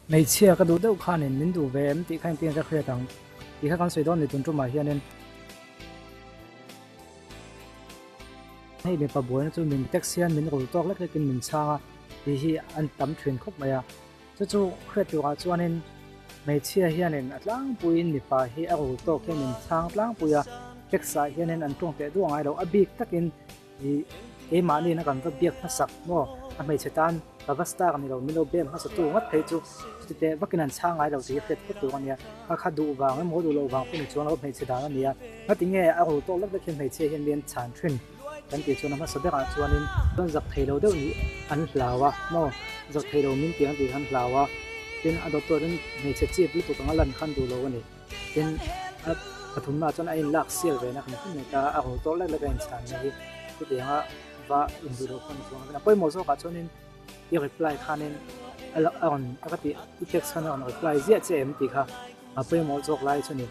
Hmeichhia ka duh deuh khanin min duh ve em tih kha engtin ka hriat ang tih kha kan sawi dawn ni tun tumah hianin hei mipa buaina chu min text hian min rul tawk lek lekin min chhang a tih hi an tam thin khawp mai a chu chu hriat turah chuanin hmeichhia hianin a tlangpuiin mipa hi a rul tawk hian min chhang tlangpui a text ah hianin an tawng teh duah ngai lo a bik takin Ih, keimahniin a kan va biak hmasak maw? A hmeichhe tan ka va star ni lo, min lo bem hmasa tu ngawt phei chu chuti teh vakin an chhang ngai lo tih hi hriat phawt tur a nia. Kha kha duh vang emaw duh loh vang pawh ni chuan lo hmeichhe dan a nia. Ngati nge a ru tawk lek lek hian hmeichhia hian mi an chhan thin kan tih chuan a hmasa berah chuanin chuan zak thei lo deuh nih an hlau a maw? Zak thei lo min tiang tih kha an hlau a, tin a dawt tuahin hmeichhe chip lutuk anga lan kha an duh lo a ni. Tin, a pathumnaah chuan a inlak sial ve na kan hmu mai ta, a rul tawk lek lek a inchhanna hi chutianga va induh loh pawh ni chuang lovin a pawimawh zawkah chuanin i reply khanin a rawn a ka tih i text khan a rawn reply ziah che em tih kha a pawimawh zawk lai chu a ni.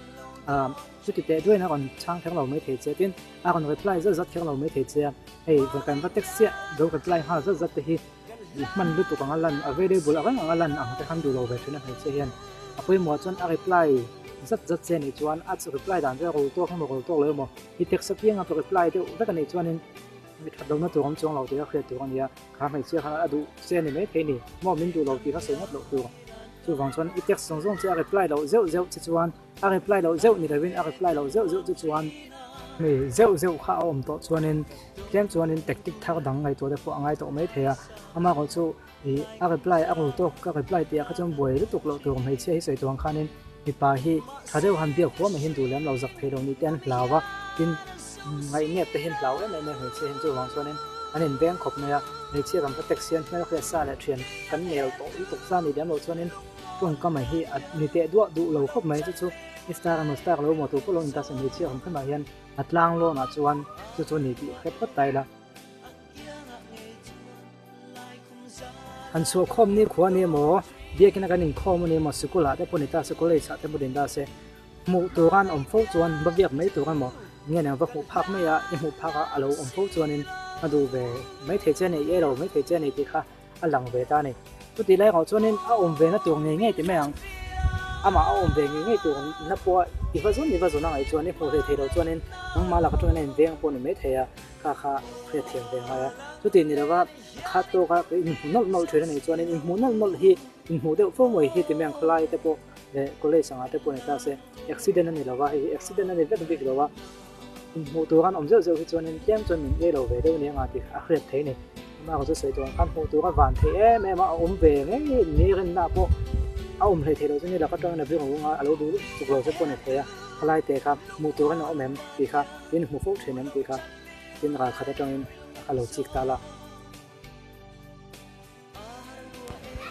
Aaa chuti teh duain a rawn chhang kher lo mai thei che tin a rawn reply zat zat kher lo mai thei che a, hei kan va text chiah lo reply nghal zat zat te hi I hman lutuk anga lan available reng anga lan ang te khan duh lo ve thin a hmeichhia hian a pawimawh chuan a reply zat zat che anih chuan a reply dan chu a rul tawk emaw rul tawk lo emaw i text apiang a reply deuh vek anih chuanin mi that lohna tur awm chuang lo tih a hriat tur a nia kha hmeichhia khan a duh che ani maithei ni maw min duh lo tih kha sawi ngawt loh tur chuvang chuan i text zawng zawng che a reply loh zeuh zeuh che chuan A reply loh zeuh ni lovin a reply loh zeuh zeuh chu chuan mi zeuh zeuh kha a awm tawh chuanin tlem chuanin tactic thar dang ngaihtuah te pawh a ngai tawh mai thei a, amah erawh chu ih a reply a rul tawk ka reply tih ah kha chuan buai lutuk loh tur hmeichhia hi sawi tuang khanin mipa hi tha deuh han biak huam ahin duh lem lo zak thei lo ni te an hlau a, tin ngaihnep te hi an hlau em em a hmeichhia hian chuvang chuanin an inveng khawp mai a, hmeichhia kan va text hian hmelhriat sa leh thian kan nel tawh lutuk sa ni lem loh chuanin. Tawngkam hi a ni teh duah duh lo khawp mai chu chu i star emaw star lo emaw tur pawh lo ni ta se hmeichhia awm khamah hian a tlang lawnah chuan chu chu ni tih hre phawt ta ila. Han chhuah khawm ni khua ni emaw biakina kan inkhawm a ni emaw sikul ah te pawh ni ta se college ah te pawh ni ta se hmuh tur an awm fo chuan va biak mai tur emaw nge nang va hmuh phak mai a i hmuh phak a a lo awm fo chuanin a duh ve mai thei che a ni i lo mai thei che a ni tih kha a lang ve ta a ni. Chutih lai erawh chuanin a awm ve na tur ngei ngei ti mai ang. Amah a awm ve ngei ngei tur na pawh i va zun i va zun a ngaih chuan i hmuh hlei thei lo chuanin nangmah lak atangin a inveng pawh ni mai thei a, kha kha hriat thiam ve ngai a. Chutih ni lova kha tawka inhmu nawlh nawlh thin a nih chuanin inhmuh nawlh nawlh hi inhmuh deuh fo mai hi ti mai ang khawlai te pawh leh college angah te pawh ni ta se accident a ni lova hei hi accident a ni vek bik lo a, inhmuh tur an awm zeuh zeuh hi chuanin tlem chuan min ei lo ve deuh nia nga tih a hriat thei a ni. Amah erawh chu sawi tur ang khan hmuh tur a van thei em em a, a awm ve ngei ni rinna pawh a awm hlei thei lo chu ni laka tangin a bik ang a, a lo duh lutuk lo che pawh a ni thei a, khalai te kha hmuh turin a awm em tih kha in hmu fo thin em tih kha tin ral khat atangin a lo chik ta la.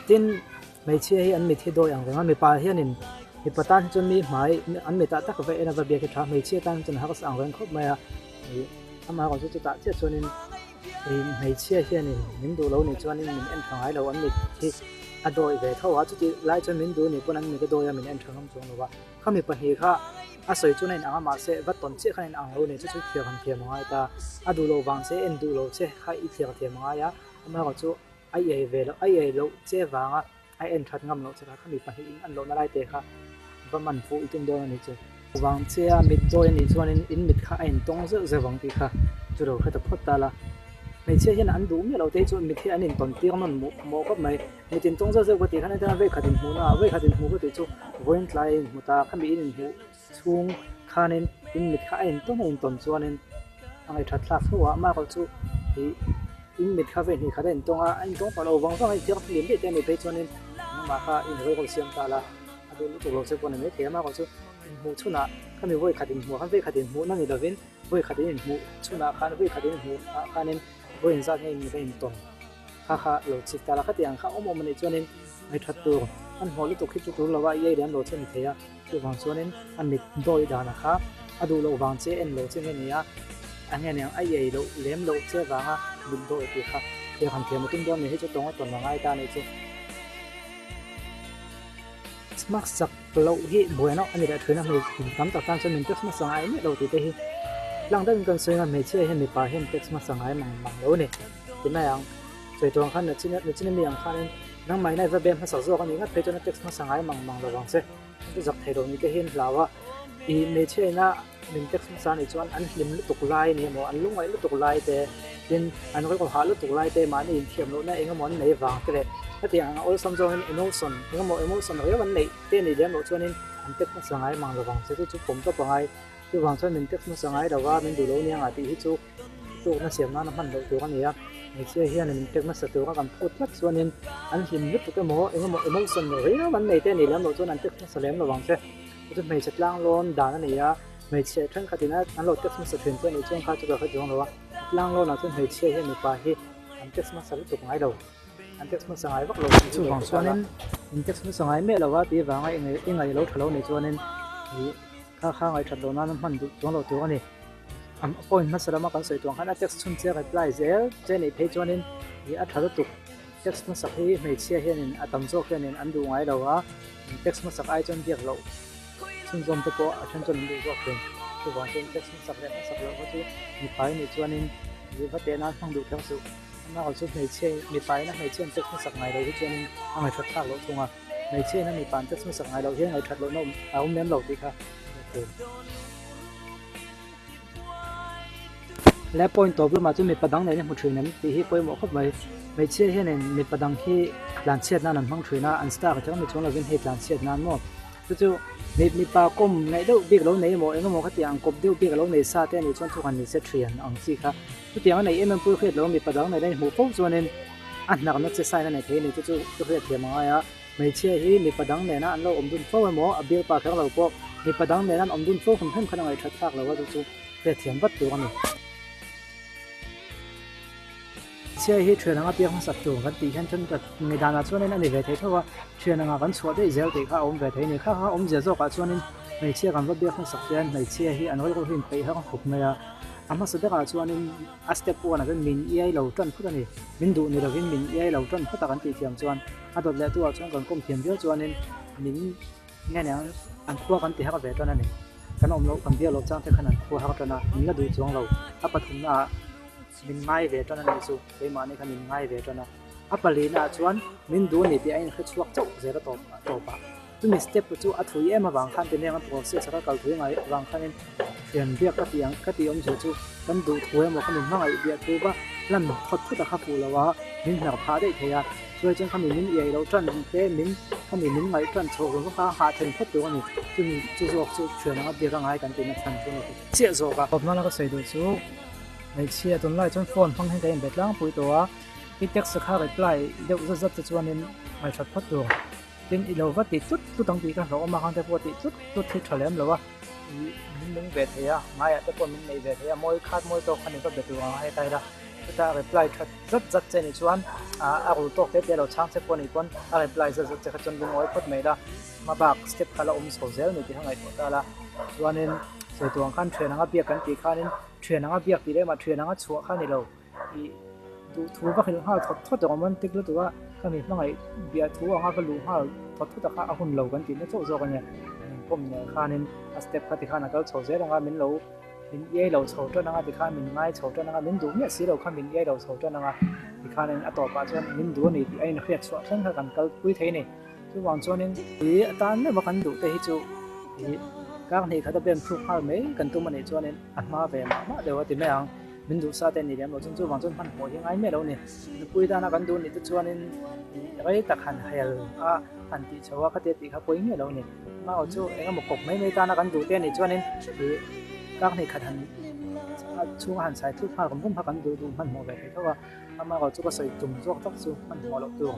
Tin, hmeichhia hi an mit hi dawi ang reng a, mipa hianin mipa tan hi chuan mi hmai an mitah tak va en a va biak hi tha, hmeichhia tan hi chuan harsa ang reng khawp mai a, ih amah erawh chu chutah chiah chuanin ih hmeichhia hianin min duh lo nih chuanin min en tha ngai lo an mit hi a dawi ve tho a, chutih lai chuan min duh nih pawn an mit a dawi a min en tha ngam chuang lo va, khami pahnih kha a sawi chuan a inang a mahse va tawn chiah khan a inang lo nih chu chu thliar han thiam a ngai ta, a duh loh vang che en duh lo che kha i thliar thiam a ngai a. Amaherawh chu a iai ve loh, a iai loh che vanga a en that ngam loh che kha khami pahnih in an lohna lai te kha va man fuh i tum dawn a nih chu. Vang che a mit dawi a nih chuanin in mit kha a intawng zeuh zeuh ang tih kha chu lo hre ta phawt ta la. Hmeichhia hian an duh miah lo te hi chu mit hi an intawn tir nawn muh mawh khawp mai. Mit intawng zeuh zeuh ka tih khan hetiang vei khat inhmuhna ah vei khat inhmuh ka tih chu vawiin tlai a inhmu ta, khami in inhmuh chhung khanin in mit kha a intawn a intawn chuanin a ngaihthat thlak tho a, amaherawh chu ih in mit kha vei hnih khat a intawng a, a intawng pah lo vang vang a inthiar hlim daih te a nih phei chuanin nangmah kha in rilru siam ta la, a duh lutuk lo che pawh a ni maithei a, amaherawh chu inhmuh chhunah khami vawi khat inhmuh khan vawi khat inhmuh na ni lovin vawi khat in inhmuh chhunah khan vawi khat in inhmuh ah khanin vawi inzat nge in mit a intawn. Kha kha lo chik ta la khati ang kha awm awm anih chuanin ngaihṭhat tur an hmuh lutuk hi chu tur lova i ei lem lo che ni thei a, chuvang chuanin a mit dawi danah kha a duh loh vang che en lo che nge ni a, a nge niang a i ei loh lem loh che vanga mit dawi tih kha thil han thiam a tum dawn ni hi chu tawng a tawn a ngai ta anih chu. Smack sak loh hi buai nawk a ni leh thin a, hmeichhe tam tak tan chuan min text hmasa ngai miah lo tih te hi tlang deuhin kan sawi a, hmeichhia hian mipa hian text hmasa ngai mang mang lo a ni. Ti mai ang. Sawi tur ang khan nachin nachin ami ang khanin nangmah ina i va bem hmasak zawk a nih ngat phei chuan a text hmasa ngai mang mang lo vang che. Chu zak thei lo ni te hian hlau a, i hmeichhia ina min text hmasa anih chuan an hlim lutuk lai a ni emaw an lungngaih lutuk lai te tin an rilru hah lutuk lai te mahni inthiam lohna eng emaw an nei vang te leh hetiang ang awlsam zawngin emotion eng emaw emotion riau an neih te anih lem loh chuanin an text hmasa ngai mang lo vang che chu chu pawm tawp a ngai. Chuvang chuan min text hmasa ngai lo va min duh lo nia ngah tih hi chu tlukna siam nana hman loh tur a ni a, hmeichhia hian min tek nasa tura kan phut tlat chuanin an hlim lutuk emaw eng emaw emotion riau an nei te a nih lem loh chuan an tek hmasa lem lo ang che. Chu chu hmeichhe tlanglawn dan a ni a, hmeichhe thenkhatin an lo tek hmasa thin chu a nih chuan kha chu ka hre chuang lo a, tlanglawnah chuan hmeichhia hian mipa hi an tek hmasa lutuk ngai lo, an tek hmasa ngai vak lo tih hi chuvang chuanin min tek hmasa ngai miah lo a tih vanga i ngaih lo tha lo nih chuanin ih. Kha kha ngaihṭhat loh nana hman duh chuang lo tur a ni. A point hmasa lama kan sawi tuang khan a text chhun che reply zel che neih phei chuanin ih a ṭha lutuk. Text hmasak hi hmeichhia hianin a tam zawk hianin an duh ngai lo a, text hmasak ai chuan biak loh chhunzawm te pawh a then chuan an duh zawk thin. Chuvang chuan text hmasak leh hmasak loh kha chu mipa i nih chuanin ih va teh nan hmang duh kher suh. Amaherawhchu chu hmeichhia mipa ina hmeichhia an text hmasak ngai lo hi chuanin a ngaihṭhat thlak loh thung a. Hmeichhia in a mipa an text hmasak ngai loh hian ngaihṭhat lohna awm a awm lem lo tih kha a thei. Le point tawp lamah chuan mipa dang nen i hmu ṭhin em tih hi pawimawh khawp mai. Hmeichhia hianin mipa dang hi tlanchhiat nan an hmang ṭhin a, an star kher ni chuang lovin hei tlanchhiat nan maw. Chu chu mipa kawm ngaih deuh bik lo nei emaw eng emaw khatiang ang kawp deuh bik a lo nei sa te anih chuan thawk han ni se ṭhian ang chi kha. Chutiang a neih em em pawh i hriat lo mipa dang nen a inhmuh fo chuanin a hnakna che sign a nei thei a ni chu chu ka hriat thiam a ngai a, hmeichhia hi mipa dang nena an lo awm dun fo emaw a bialpa kher lo pawh mipa dang nena an awm dun fo hrim hrim khan a ngaihṭhat thlak lo a chu chu hriat thiam vat tur a ni. Hmeichhia hi ṭhian anga piak hmasak tur kan tih hian thenkhat ngei danah chuanin a ni ve thei tho a, ṭhian anga kan chhuah daih zel tih kha a awm ve thei a ni. Kha kha awmzia zawkah chuanin hmeichhia kan va biak hmasak hian hmeichhia hi an rilru hi inpeih har khawp mai a, a hmasa berah chuanin A step one ah chuan min iai lo tan phut a ni. Min duh ni lovin min iai lo tan phut a kan tih thiam chuan a dawt leh tu ah chuan kan kawm thiam viau chuanin min nge nen an khua kan ti har ve tan a ni. Kan awm loh kan biak loh chang te khan an khua har tan a, min la duh chuang lo. A pathumna ah min ngai ve tan a nih chu, keimahni kha min ngai ve tan a. A palina ah chuan min duh a ni tih a inhre chhuak chauh zel a tawp tawp ah. Chumi step chu a thui em avang khan ti nen a process a ka kal thui ngai avang khanin thian biak ka tih ang ka tih awmzia chu kan duh thu emaw ka min hmangaih biah thu va lan thawt thut a kha fuh lo a, min hnar phah daih thei a, chuai chuan khami min iai loh tan te min khami min ngaih tan chhoh reng kha a hah then phawt tur a ni, chumi chu zawk chu thian anga biak a ngai kan tihna chhan chu a ni chiah zawk a. Tawpna la ka sawi duh chu hmeichhia tunlai chuan phone hmang hian ka inbe tlangpui tawh a, i text kha reply deuh zat zat te chuanin ngaihṭhat phawt tur. Tin, i lo va ti tlut tlut ang tih ka hlauhawm a, khangte pawh tih tlut tlut hi tha lem lo a, i min lung ve thei a, ngaiah te pawh min neih ve thei a, mawi khat mawi tawk khan i va be tur ang a hetlai la, chutah reply that zat zat che nih chuan a rul tawk te te a lo chhang che pawh nih pawn a reply zat zat che kha chuan lungawi phawt mai la, hma bak step kha la awm chho zel ni tih kha ngaihtuah ta la, chuanin sawi tur ang khan thian anga biak kan tih khanin thian anga biak tih leh mah thian anga chhuah kha ni lo. Ih duh thu va hrilh nghal thawt thawt ang romantic lutuk a, ka mi hmangaih biah thu anga va luh nghal thawt thawt a kha a hun lo kan tihna chauh zawk a nia. Min pawm nen khanin a step kha tikhan a kal chho zel ang a, min lo min iai lo chho tan ang a, tikhan min ngai chho tan ang a, min duh miah si lo kha min iai lo chho tan ang a, tikhanin a tawpah chuan min duh a ni tih a inhriat chhuah thleng kha kan kal pui thei a ni. Chuvang chuanin ih atan meuh a kan duh te hi chu ih kar hnih khat a bem thluk nghal mai kan tum a nih chuanin a hma ve mah mah deuh a ti mai ang. Min duh sa te a ni lem lo chuan chuvang chuan hmanhmawh hi ngai miah lo a ni. Nupui dana kan duh nih te chuanin rei tak han hel a, han tih chho a khatia tih kha pawi miah lo a ni. Amaherawhchu chu eng emaw kawp mai mai tana kan duh te a nih chuanin ih kar hnih khat han chhunga han sai thluk nghal rum rum kha kan duh duh hmanhmawh ve thei tho a. Amaherawhchu chu ka sawi tum zawk tak chu hmanhmawh loh tur,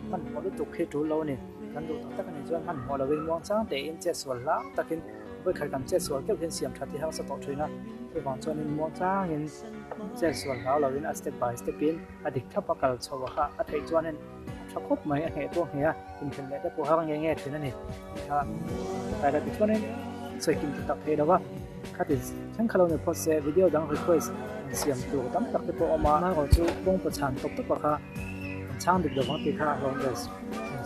hmanhmawh lutuk hi tul lo a ni. Kan duh tak tak a nih chuan hmanhmawh lovin muangchang tein chetsual hlau takin Vawikhat kan chetsual deuh hian siam that hi harsa tawh thin a, chuvang chuanin muangchangin chetsual hlau lovin a step by step in a dik thlap a kal chho a kha a theih chuanin a tha khawp mai, a hneh pawh a hneh a, inthlen leh te pawh har nge nge thin a ni. Kha tlai la tichuanin sawi kim tak thei lo va, khati thleng kha lo ni phawt se video dang request an siam tur tam tak te pawh a awm a, amaherawhchu chu kawngpa chhan tawp tawp a kha kan chhang dik lovang tih kha a hlawm ve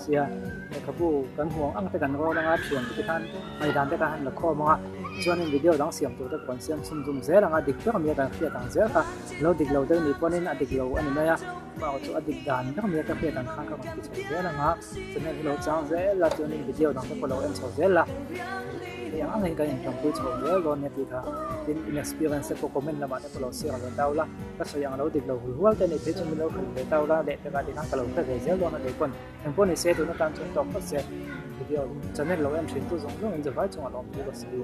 sia, lehkhabu kan huang ang te kan rawn anga thiam te khan Ngaihdan te khan han la khawm ang a, chuanin video dang siam tur te pawh kan siam chhun zum zel ang a, dik ber mai a kan hriat ang zel kha. Lo dik lo deuh nih pawhin a dik lo a ni mai a, amaherawh chu a dik dan ber mai a ka hriat ang khan ka rawn ti chho zel ang a, channel hi lo chang zel a chuanin video dang te pawh lo en chho zel a, hei ang ang hi kan inṭawmpui chho zel dawn nia tih kha tin in experience te pawh comment lamah te pawh lo share ve tau la, ka sawi ang lo dik lo hul hual te nih phei chu min lo hrilh ve tau la leh pekah tikhan ka lo hre ve zel dawn a kei pawn engpawh ni se tun atan chuan tawk phawt se video channel lo en thin tu zawng zawng in zavai chungah lawm thu ka sawi.